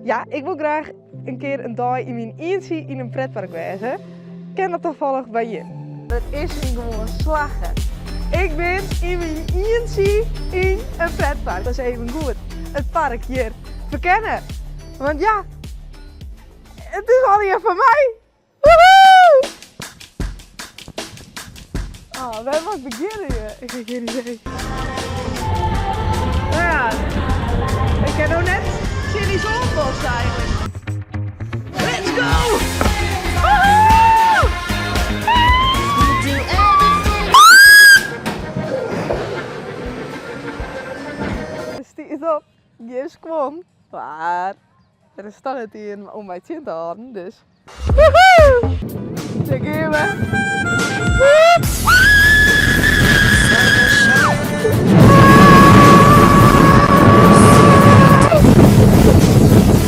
Ja, ik wol graach in kear in dei yn myn ientsje yn in pretpark wêze. Kin dat tafallich by jim? It is my gewoan slagge. Ik bin yn myn ientsje yn in pretpark. Dat is even goed it park hjir ferkenne. Want ja, it is allegear foar my. Woehoe! Oh, wêr moat ik begjinne hjir? Ik ha gjin idee. No ja, ik kin no net tsjin dy sânbos eigentlik. Let's go! Woehoe! Der stiet op, gjin skuon, mar der is toch net ien om my tsjin te hâlden, dus. Woehoe! Dêr gean we.